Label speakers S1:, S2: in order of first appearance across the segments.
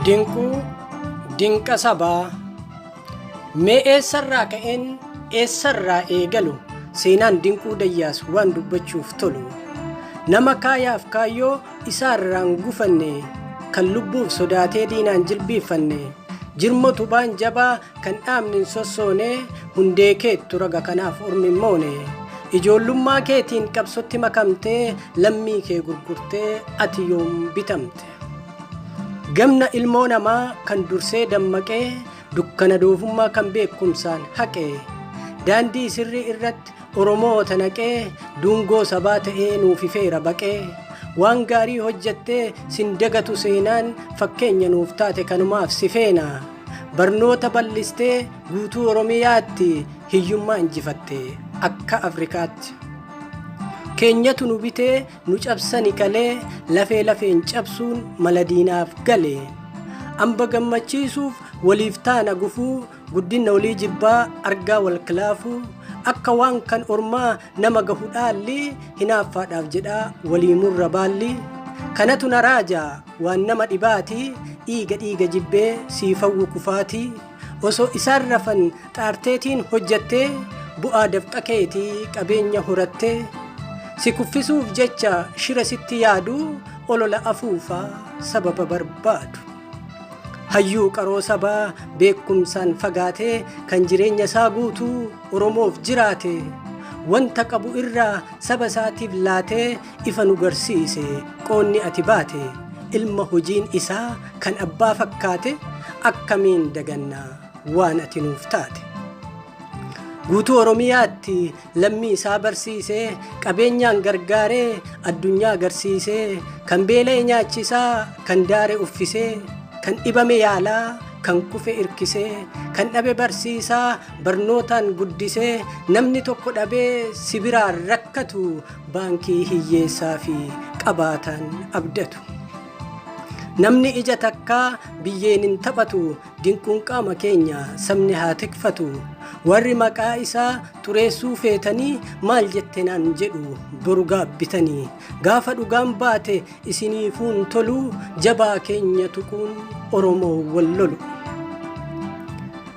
S1: Dinquu dinqa sabaa mee eessarraa ka'een eessarraa eegalu seenaan Dinquu Dayyaas waan dubbachuuf tolu nama kaayaaf kaayyoo isaarraan gufanne kan lubbuuf sodaatee diinaan jilbiiffanne jirma tubaan jabaa kan dhaabni hin sossoone hundee keettu raga kanaaf ormi hin moone ijoollummaa keetiin qabsotti makamtee lammii kee gurgurtee ati yoom bitamte. Gamna ilmoo namaa kan dursee dammaqee dukkana doofummaa kan beekumsaan haqee daandii sirrii irratti Oromoota naqee dungoo sabaa ta'ee nuuf ifeera baqee waan gaarii hojjettee sin dagatu seenaan fakkeenya nuuf taate kanumaaf si feena barnoota bal'istee guutuu Oromiyaatti hiyyummaa injifatte akka Afrikaatti. Keenyatu nu bitee nu cabsani kalee lafee lafeen cabsuun mala diinaaf gale. Amba gammachiisuuf waliif taana gufuu guddina walii jibbaa argaa wal kilaafuu akka waan kan ormaa nama gahu dhaalli hinaaffaadhaaf jedhaa walii murra baalli. Kanatu na raajaa waan nama dhibaati dhiiga dhiiga jibbee siifawwu kufaati osoo isaan rafan xaarteetiin hojjattee bu'aa dafqa keetii qabeenya horattee. Si kuffisuuf jecha shira sitti yaadu olola afuufaa sababa barbaadu. Hayyuu qaroo sabaa beekumsaan fagaatee kan jireenya isaa guutuu Oromoof jiraate wanta qabu irraa saba isaatiif laatee ifa nu garsiise qoonni ati baate ilma hojiin isaa kan abbaa fakkaate akkamiin dagannaa waan ati nuuf taate. Guutuu Oromiyaatti lammii isaa barsiisee qabeenyaan gargaaree addunyaa agarsiisee kan beela'e nyaachisaa kan daare uffisee kan dhibame yaalaa kan kufe irkisee kan dhabe barsiisaa barnootaan guddisee namni tokko dhabee si biraan rakkatu baankii hiyyeessaa fi qabaataan abdatu. Namni ija takkaa biyyeen hin taphatu dinquun qaama keenya sabni haa tikfatu warri maqaa isaa xureessuu feetanii maal jette naan jedhu boru gaabbitanii gaafa dhugaan baate isiniifuun tolu jabaa keenya tuquun Oromoo wal lolu.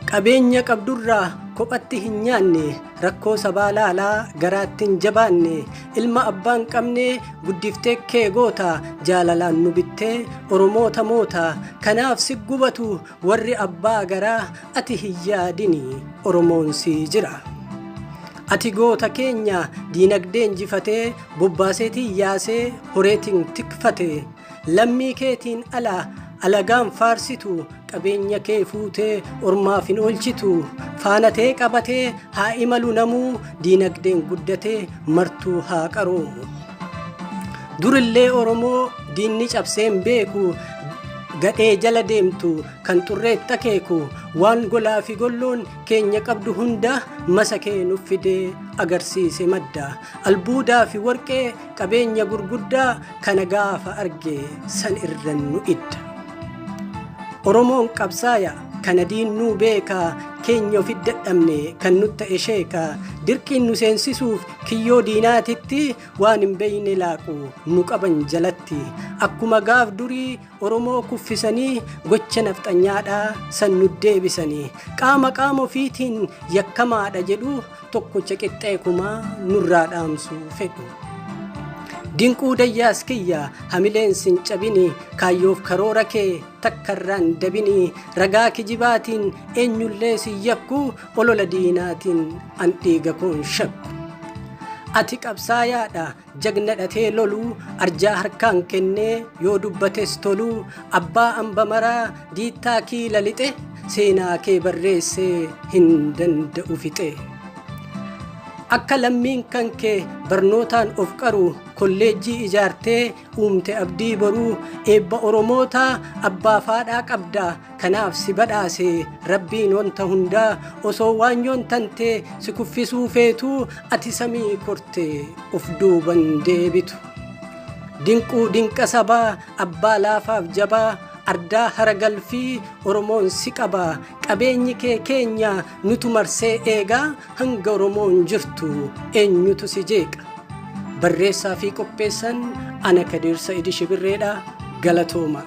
S1: Qabeenya qabdurraa kophatti hin nyaanne rakkoo sabaa laalaa garaatti hin jabaanne ilma abbaan qabne guddiftee kee goota jaalalaan nu bittee Oromoota moota kanaaf si gubatu warri abbaa garaa ati hin yaadini Oromoon si jira. Ati goota keenya diinagdee injifatee bobbaaseetiin yaasee horeetiin tikfate lammii keetiin ala alagaan faarsitu qabeenya kee fuutee ormaaf hin oolchitu faanatee qabatee haa imalu namuu diinagdeen guddatee martuu haa qaroomu. Durillee Oromoo diinni cabsee hin beeku gadhee jala deemtu kan xurreetti akeeku waan golaa fi golloon keenya qabdu hunda masa kee nuuf fidee agarsiise madda albuudaa fi warqee qabeenya gurguddaa kana gaafa arge san irran nu idda. Oromoon qabsaaya kana diinnuu beekaa keenya ofi dadhabne kan nutti ta'e sheekaa dirqiin nu seensisuuf kiyyoo diinaatitti waan hin beeyne laaqu nu qaban jalatti akkuma gaaf durii Oromoo kuffisanii gocha nafxanyaadhaa san nu deebisanii qaama qaama ofiitiin yakkamaadha jedhu tokkocha qixxee kumaa nurraa dhaamsuu fedhu. Dinquu Dayyaas kiyya hamileen sin cabini kaayyoof karoora kee takkarraan dabini ragaa kijibaatiin eenyullee si yakku olola diinaatiin an dhiiga koon shakku. Ati qabsaayaadha jagna dhatee lolu arjaa harkaan kennee yoo dubbates tolu abbaa amba maraa diittaa kiila lixe seenaa kee barreessee hin danda'u fixe. Akka lammiin kan kee barnootaan of qaru kolleejjii ijaartee uumte abdii boruu eebba Oromootaa abbaa faadhaa qabda kanaaf si badhaase rabbiin wanta hundaa osoo waanyoon tantee si kuffisuu feetuu ati samii kortee of duuban deebitu. Dinquu dinqa sabaa abbaa laafaaf jabaa ardaa hara galfii Oromoon si qaba qabeenyi kee keenya nutu marsee eegaa hanga Oromoon jirtu eenyutu si jeeqa. Barreessaa fi qopheessan ana Kadir Sa'id Shibirreedha galatooma.